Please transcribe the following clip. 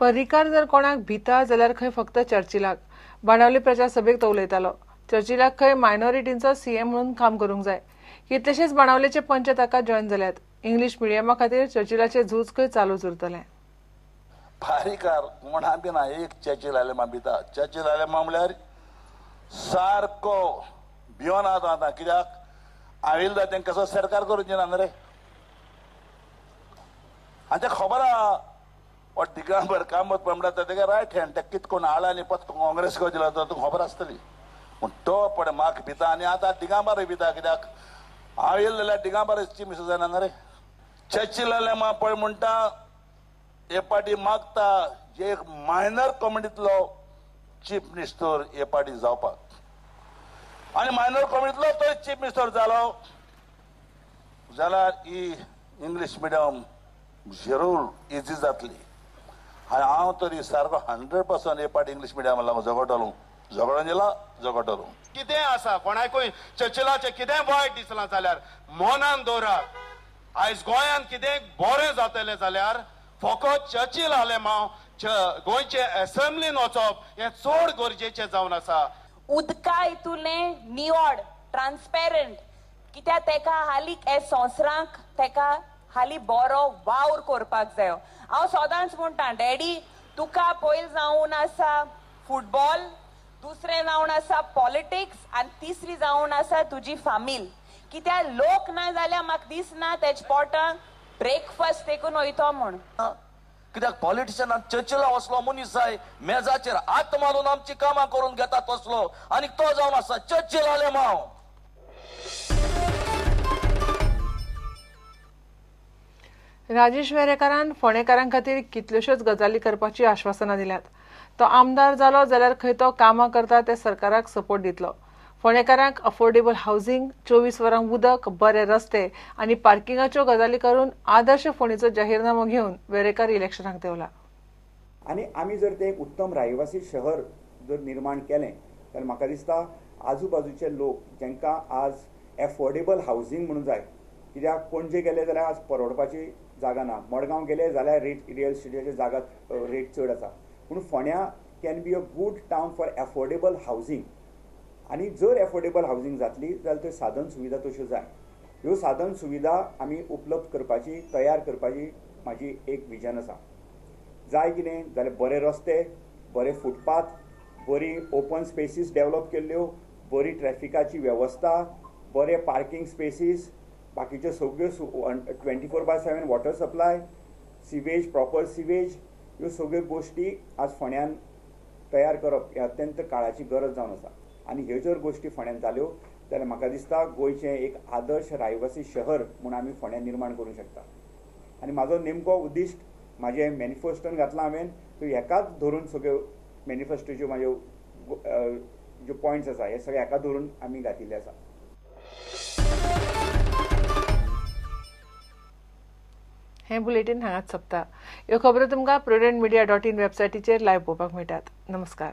पर्रीकार जर कोणाक भिता जाल्यार खंय फक्त चर्चिलाक. बाणावली प्रचार सभेक तो उलयतालो. चर्चिलाक खंय मायनॉरिटींचो सीएम म्हणून काम करूंक जाय. कितलेशेच बाणावलेचे पंच ताका जॉयन जाल्यात. इंग्लीश मिडियमा खातीर चर्चिलाचे झूज खंय चालूच उरतलें. पर्रीकार कोणा बी ना एक चर्चिल आलेमा भिता. चर्चिल आलेमा म्हणल्यार सारको भिवन आतां आतां कित्याक हांवें तेंकां कसो सरकार करूंक दिना न्हू रे. आनी तें खबर आहा हो दिगंबर कामत म्हणटा तेगे रायट हँड तेका कितें कोण हाडला आनी पत काँग्रेस दिला तो तुका खबर आसतली. पूण तो पळय म्हाका भिता आनी आतां दिगंबरूय भिता कित्याक हांव येयलो जाल्यार दिगंबर चीफ मिनिस्टर जायना न्हू रे. चर्चिल आलेमा पळय म्हणटा हे पाटी मागता जे एक मायनर कम्युनिटींतलो चीफ मिनिस्टर हे पाटी जावपाक आनी मायनर कम्युनिटींतलो तो चीफ मिनिस्टर जालो जाल्यार ही इंग्लीश मिडियम जरूर इजी जातली. आनी हांव तरी सारको 100% हे पाटी इंग्लीश मिडियमा लागून झगडटलो. झगडोन दिला झगडटलो. कितें आसा कोणाकूय चर्चिलाचें कितें वायट दिसलां जाल्यार मनान दवरात. आयज गोंयांत कितें बरें जातलें जाल्यार फकत चर्चिल आलेमांव गोंयचे एसेंब्लीन वचप हें चड गरजेचें जावन आसा. उदका हितूलें निवड ट्रान्सपेरंट कित्याक तेका हालीं हे संवसाराक तेका हालीं बरो वावर करपाक जायो. हांव सदांच म्हणटा डॅडी तुका पयलीं जावन आसा फुटबॉल, दुसरें जावन आसा पॉलिटिक्स आनी तिसरी जावन आसा तुजी फामील. कित्याक लोक ना जाल्यार म्हाका दिसना तेज पोटांक ब्रेकफास्ट देखून वयतो म्हूण. कित्याक पॉलिटिशियनान चर्चिला असलो मनीस जाय मेजाचेर हात मारून आमची कामां करून घेता तसलो आनी तो जावन आसा चर्चिल आलेमांव. राजेश वेरेकारान फोंडेकारां खातीर कितल्योश्योच गजाली करपाची आश्वासनां दिल्यात. तो आमदार जालो जाल्यार खंय तो कामां करता ते सरकाराक सपोर्ट दितलो. फोंडेकारांक अफोर्डेबल हावसिंग, 24 वरां उदक, बरे रस्ते आनी पार्किंगाच्यो गजाली करून आदर्श फोंडेचो जाहीरनामो घेवन वेरेकार इलेक्शनाक देंवला. आनी आमी जर ते एक उत्तम रहिवासी शहर जर निर्माण केलें जाल्यार म्हाका दिसता आजूबाजूचे लोक जांकां आज एफोर्डेबल हावसिंग म्हणून जाय, कित्याक पणजे गेले जाल्यार आज परवडपाची जागा ना, मडगांव गेले जाल्यार रेट रियल इस्टेटाचे जागा रेट चड आसा. पूण फोंड्या can be a good town for affordable housing. आनी जर एफोर्डेबल हावसिंग जातली जाल्यार त्यो साधन सुविधा तश्यो जाय. ह्यो साधन सुविधा आमी उपलब्ध करपाची तयार करपाची म्हाजी एक विजन आसा. जाय कितें जाल्यार बरे रस्ते, बरे फुटपाथ, बरी ओपन स्पेसीस डेवलप केल्ल्यो, बरी ट्रॅफिकाची वेवस्था, बरे पार्किंग स्पेसीस, बाकीच्यो सगळ्यो 24/7 water supply, sewage, proper sewage, ह्यो सगळ्यो गोश्टी आज फोंड्यान तयार करप हे अत्यंत काळाची गरज जावन आसा. आनी ह्यो जर गोश्टी फोंड्यान जाल्यो जाल्यार म्हाका दिसता गोंयचें एक आदर्श रहिवासी शहर म्हूण आमी फोंड्यान निर्माण करूंक शकता. आनी म्हाजो नेमको उद्दिश्ट म्हाजें मॅनिफेस्टोन घातलां हांवें, तो हेकाच धरून सगळ्यो मॅनिफेस्टोच्यो म्हाज्यो ज्यो पॉयंट्स आसा हे सगळे हेका धरून आमी घातिल्ले आसा. हें बुलेटीन हांगाच सोंपता. ह्यो खबरो तुमकां prudentmedia.in वेबसायटीचेर लायव्ह पळोवपाक मेळटात. नमस्कार.